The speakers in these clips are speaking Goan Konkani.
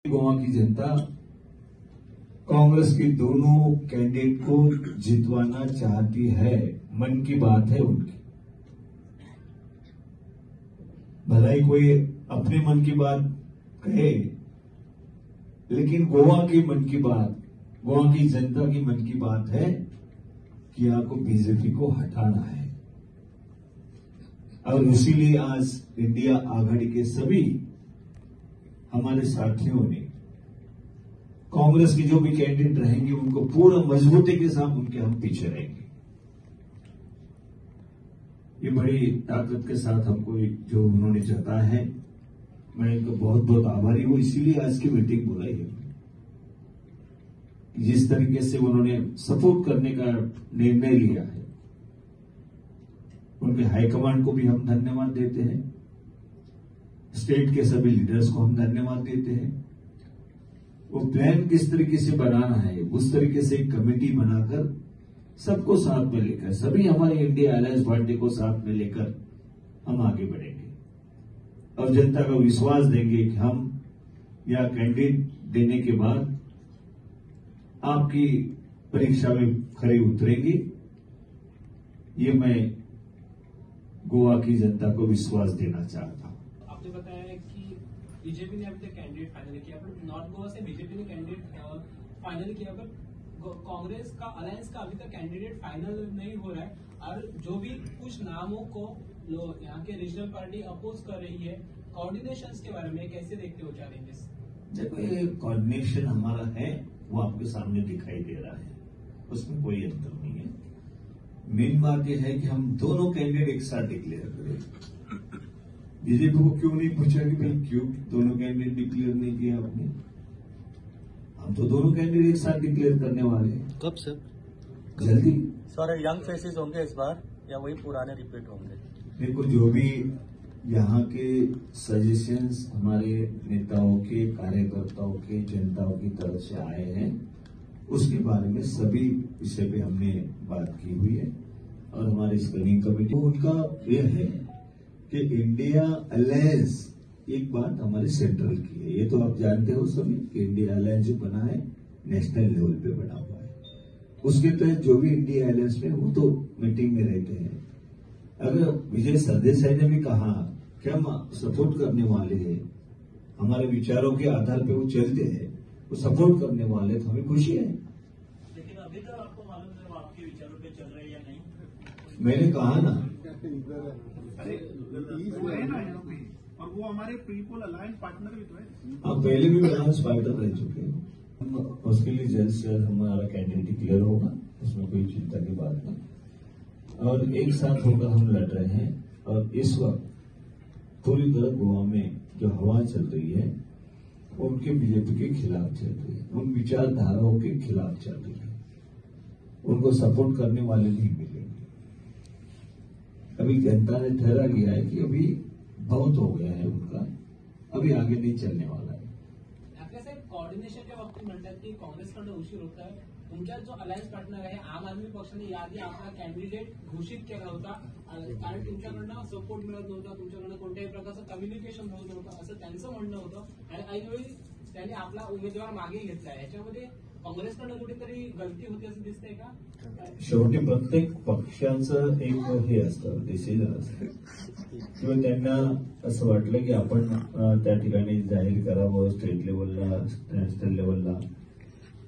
गोवा की जनता कांग्रेस की दोनों कैंडिडेट को जितवाना चाहती है, मन की बात है उनकी। भलाई कोई अपने मन की बात कहे, लेकिन गोवा की मन की बात, गोवा की जनता की मन की बात है कि आपको बीजेपी को हटाना है। और इसीलिए आज इंडिया आघाड़ी के सभी हमारे साथियों ने कांग्रेस के जो भी कैंडिडेट रहेंगे उनको पूरा मजबूती के साथ उनके हम पीछे रहेंगे। ये बड़ी ताकत के साथ हमको जो उन्होंने जताया है, मैं इनका बहुत बहुत आभारी हूं। इसीलिए आज की मीटिंग बुलाई है। जिस तरीके से उन्होंने सपोर्ट करने का निर्णय लिया है, उनके हाईकमांड को भी हम धन्यवाद देते हैं, स्टेट के सभी लीडर्स को हम धन्यवाद देते हैं। वो प्लान किस तरीके से बनाना है, उस तरीके से एक कमेटी बनाकर सबको साथ में लेकर, सभी हमारे इंडिया अलायंस पार्टी को साथ में लेकर हम आगे बढ़ेंगे और जनता को विश्वास देंगे कि हम या कैंडिडेट देने के बाद आपकी परीक्षा में खरे उतरेंगे। ये मैं गोवा की जनता को विश्वास देना चाहता हूं। आपने बताया कि बीजेपी ने अभी तक कैंडिडेट फाइनल किया, पर नॉर्थ गोवा से बीजेपी ने कैंडिडेट फाइनल किया, पर कांग्रेस का अलायंस का अभी तक कैंडिडेट फाइनल नहीं हो रहा है। और जो भी कुछ नामों को यहाँ के रीजनल पार्टी अपोज कर रही है, कोऑर्डिनेशन के बारे में कैसे देखते हो चैलेंजेस? देखो, ये कोऑर्डिनेशन हमारा है, वो आपके सामने दिखाई दे रहा है, उसमें कोई अंतर नहीं है। मेन बात यह है कि हम दोनों कैंडिडेट एक साथ डिक्लेयर करें। बीजेपी को क्यों नहीं पूछा कि भाई क्यों दोनों कैंडिडेट डिक्लेयर नहीं किया आपने? हम तो दोनों कैंडिडेट एक साथ डिक्लेयर करने वाले हैं। कब सर? जल्दी। सर, यंग फेसेस होंगे इस बार या वही पुराने रिपीट होंगे? देखो, जो भी यहाँ के सजेशंस हमारे नेताओं के, कार्यकर्ताओं के, जनताओं की तरफ से आए हैं, उसके बारे में सभी विषय पे हमने बात की हुई है। और हमारी स्क्रीनिंग कमेटी, उनका यह है कि इंडिया अलायंस एक बात हमारे सेंट्रल की है, ये तो आप जानते हो सभी कि इंडिया अलायंस जो बना है नेशनल लेवल पे बना हुआ है। उसके तहत जो भी इंडिया अलायंस में वो तो मीटिंग में रहते हैं। अगर विजय सरदेसाई ने भी कहा कि हम सपोर्ट करने वाले हैं, हमारे विचारों के आधार पे वो चलते हैं, वो सपोर्ट करने वाले, तो हमें खुशी है। लेकिन अभी तक आपको मालूम है वो आपके विचारों पे चल रहे हैं या नहीं? मैंने कहा ना, और वो हमारे प्रीपोल अलायंस पार्टनर भी तो है। हाँ, पहले भी अलायंस पार्टनर रह चुके हैं। उसके लिए जल्द से जल्द हमारा कैंडिडेट डिक्लेयर होगा, उसमें कोई चिंता की बात नहीं। और एक साथ होकर हम लड़ रहे हैं। और इस वक्त पूरी तरह गोवा में जो हवा चल रही है वो उनके बीजेपी के खिलाफ चल रही है, उन विचारधाराओं के खिलाफ चल रही है, उनको सपोर्ट करने वाले नहीं मिलेंगे। अभी जनता ने ठहरा लिया है कि अभी बहुत हो गया है उनका, अभी आगे नहीं चलने वाला है। ठाकरे साहेब, कोऑर्डिनेशनच्या बाबतीत म्हणतात की काँग्रेसकडे उशीर होत आहे। तुमच्या जो अलायन्स पार्टनर आहे आम आदमी पक्षाने याआधी आपला कॅन्डिडेट घोषित केला होता, कारण तुमच्याकडनं सपोर्ट मिळत नव्हता, तुमच्याकडनं कोणत्याही प्रकारचं कम्युनिकेशन होत नव्हतं असं त्यांचं म्हणणं होतं। आणि ऐनवेळी त्यांनी आपला उमेदवार मागे घेतला, याच्यामध्ये काँग्रेसकडनं कुठेतरी गलती होती असं दिसतंय का? शेवटी प्रत्येक पक्षाचं एक हे असतं, डिसिजन असतं, किंवा त्यांना असं वाटलं की आपण त्या ठिकाणी जाहीर करावं स्टेट लेवलला, नॅशनल लेवलला।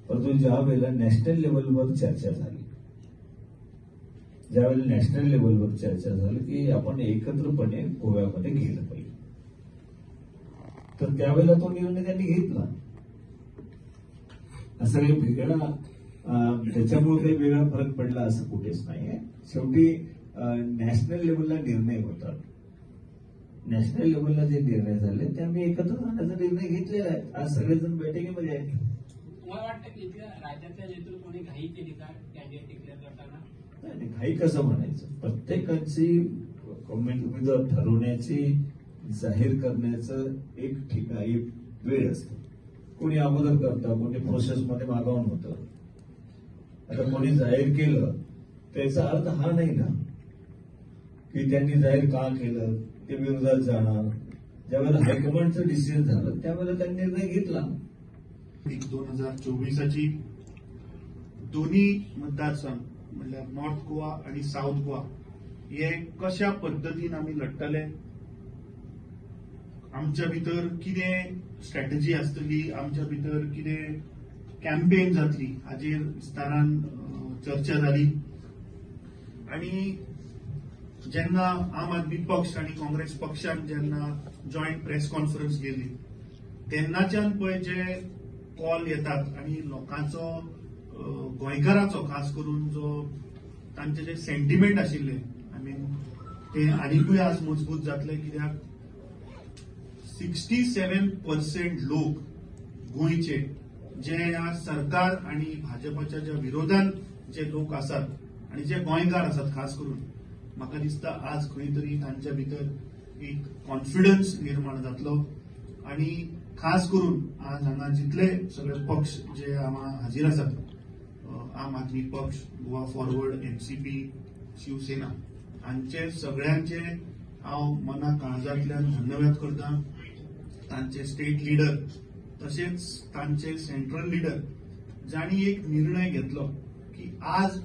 परंतु ज्या वेळेला नॅशनल लेवलवर चर्चा झाली, ज्यावेळेला नॅशनल लेवलवर चर्चा झाली की आपण एकत्रपणे गोव्यामध्ये गेलं पाहिजे, तर त्यावेळेला तो निर्णय त्यांनी घेतला। असं काही वेगळा त्याच्यामुळे काही वेगळा फरक पडला असं कुठेच नाही आहे। शेवटी नॅशनल लेवलला निर्णय होतात, नॅशनल लेवलला जे निर्णय झाले ते आम्ही एकत्र राहण्याचा निर्णय घेतलेला आहे। आज सगळेजण बैठकीमध्ये आहेत। तुम्हाला वाटतं की इथल्या राज्यातल्या नेतृत्वाने घाई केली का कॅन्डिडेट डिक्लेअर करताना? नाही, घाई कसं म्हणायचं, प्रत्येकाची उमेदवार ठरवण्याची, जाहीर करण्याचं एक ठिकाणी वेळ असते। कोणी अगोदर करतं, कोणी प्रोसेसमध्ये मागावून होतं। आता कोणी जाहीर केलं त्याचा अर्थ हा नाही ना की त्यांनी जाहीर का केलं, ते विरोधात जाणार। ज्यावेळेला हायकमांडचं डिसिजन झालं त्यावेळेला त्यांनी निर्णय घेतला। 2024 दोन्ही मतदारसंघ म्हणल्यार नॉर्थ गोवा आनी सावथ गोवा हे कशा पद्दतीन आमी लढटले, आमच्या भितर कितें स्ट्रॅटजी आसतली, आमच्या भितर कितें कॅम्पेन जातली हाजेर विस्तारान चर्चा जाली. आनी जेन्ना आम आदमी पक्ष आनी काँग्रेस पक्षान जेन्ना जॉयंट प्रेस कॉन्फरन्स गेली तेन्नाच्यान पळय जे कॉल येतात आनी लोकांचो, गोंयकारांचो खास करून जो तांचे जे सेंटिमेंट आशिल्ले, I mean ते आनिकूय आज मजबूत जातले. कित्याक 67% लोक गोंयचे जे ह्या सरकार आनी भाजपाच्या ज्या विरोधान जे लोक आसात आनी जे गोंयकार आसात खास करून, म्हाका दिसता आज खंय तरी तांच्या भितर एक कॉन्फिडन्स निर्माण जातलो. आनी खास करून आज हांगा जितले सगळे पक्ष जे हांगा हाजीर आसात, आम आदमी पक्ष, गोवा फॉरवर्ड, एनसीपी, शिवसेना, हांचे सगळ्यांचे हांव मना काळजांतल्यान धन्यवाद करता. तांचे स्टेट लिडर तशेंच तांचे सेंट्रल लिडर जांणी एक निर्णय घेतलो की आज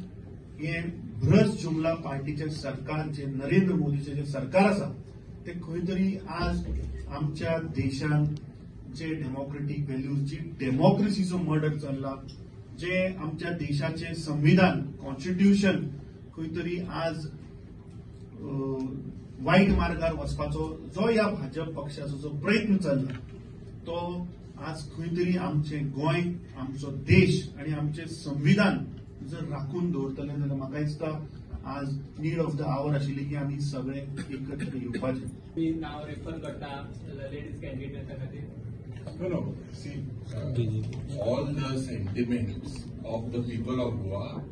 हे भ्रष्ट जुमला पार्टीचे सरकार, जे नरेंद्र मोदीचे जे सरकार आसा ते खंय तरी आज आमच्या देशान जे डेमोक्रेटीक व्हॅल्यूज, जी डेमोक्रेसीचो मर्डर चल्ला, जे आमच्या देशाचे संविधान कॉन्स्टिट्यूशन खंय तरी आज वायट मार्गार वचपाचो जो ह्या भाजप पक्षाचो जो प्रयत्न चल्ला तो आज खंय तरी आमचे गोंय, आमचो देश आनी आमचे संविधान जर राखून दवरतले जाल्यार म्हाका दिसता आज नीड ऑफ the our आशिल्ली की आमी सगळे एकत्र येवपाचे. मी नाव रेफर करता लेडीज कॅन्डिडेटा खातीर. No, no. See, all the sentiments of the people of Goa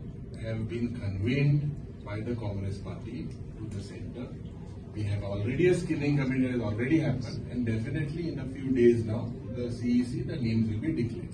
have been conveyed by the Congress party to the centre. We have already a screening committee has already happened, and definitely in a few days now, the CEC, the names will be declared.